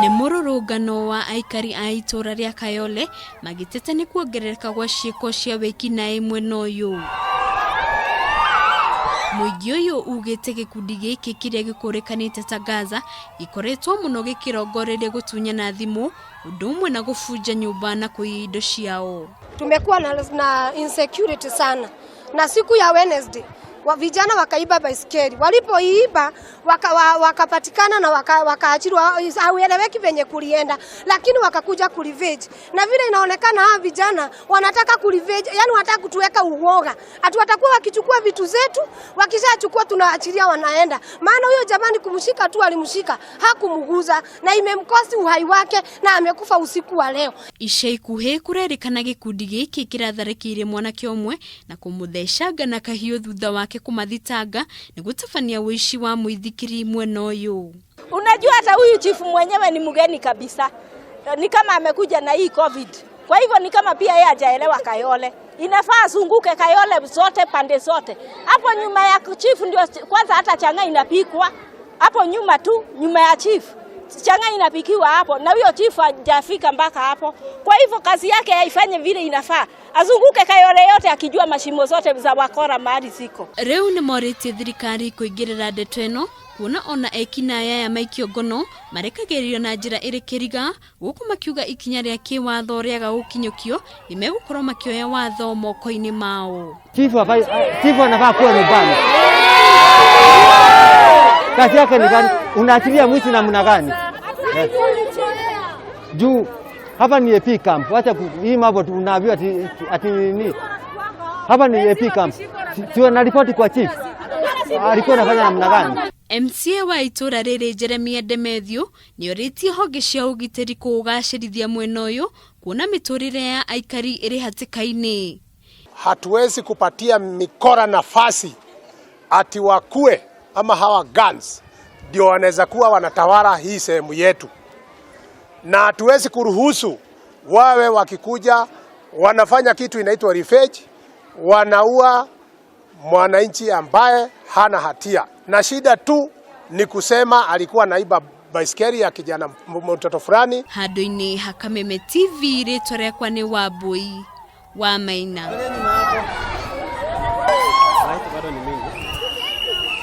Nĩ mũrũrũngano wa aikari a itũra rĩa Kayole magĩteta nĩ kuongerereka gwa ciĩko cia wĩkinaĩ mwena ũyũ. Mũingĩ ũyũ ugĩte gĩkundi gĩkĩ kĩrĩa gĩkũrĩkanĩte ta Gaza gĩkoretwo mũno gĩkĩrongoreria gũtunyana thimũ ũndũ ũmwe na gũbunja nyũmba na kũiya indo ciao. Tumekuwa na insecurity sana na siku ya Wednesday wa vijana wakaiba baiskeli, walipoiba wakapatikana na wakaachiliwa, haueleweki venye kulienda, lakini wakakuja kurevenge, na vile inaonekana hawa vijana wanataka kurevenge, yani wanataka kutuweka uoga, ati watakuwa wakichukua vitu zetu, wakishachukua tunaachilia wanaenda. Maana huyo jamani kumshika tu alimshika, hakumguza na imemkosi uhai wake na amekufa usiku wa leo. Ica ikuhĩ kũrerĩkana gĩkundi gĩkĩ kĩratharĩkĩire mwanake ũmwe na kũmũthecanga na kahiũ thutha wake kũmathitanga nĩ gũtabania ũici wa mũithikiri mwena ũyũ. Unajua hata huyu chifu mwenyewe ni mgeni kabisa, ni kama amekuja na hii COVID. Kwa hivyo ni kama pia yeye hajaelewa Kayole. Inafaa azunguke Kayole zote pande zote. Hapo nyuma ya chifu ndio kwanza hata chang'aa inapikwa hapo nyuma tu, nyuma ya chifu chang'aa inapikiwa hapo, na huyo chifu hajafika mpaka hapo. Kwa hivyo kazi yake aifanye vile inafaa, azunguke Kayole yote akijua mashimo zote za wakora mahali ziko. Rĩu nĩ morĩtie thirikari kũingĩrĩra ndeto ĩno kuona ona ekinaĩ aya maikio ngono marekagĩrĩrio na njĩra ĩrĩ kĩriga gũkũ makiuga ikinya rĩa kĩwatho rĩaga gũkinyũkio nĩ megũkorwo makĩoya watho moko-inĩ mao. Chifu hafai, chifu anafaa kuwa nyumbani. Kazi yake ni gani? Unaachilia mwizi namna gani? Eh. Juu hapa ni AP camp. Wacha hii mambo tunaambiwa ati nini? Hapa ni AP camp. Si wanaripoti kwa chief. Alikuwa anafanya namna gani? MCA wa itũra rĩrĩ Jeremia Demethio nĩorĩtie honge cia ũgitĩri kũũgacĩrithia mwena ũyũ kuona mĩtũrĩre ya aikari ĩrĩ hatĩka-inĩ. Hatuwezi kupatia mikora nafasi ati wakue ama hawa guns ndio wanaweza kuwa wanatawala hii sehemu yetu, na hatuwezi kuruhusu wawe wakikuja wanafanya kitu inaitwa revenge, wanaua mwananchi ambaye hana hatia, na shida tu ni kusema alikuwa naiba baiskeli ya kijana mtoto fulani. Handũ-inĩ ha Kameme TV rĩtwa rĩakwa nĩ Wambui wa Maina.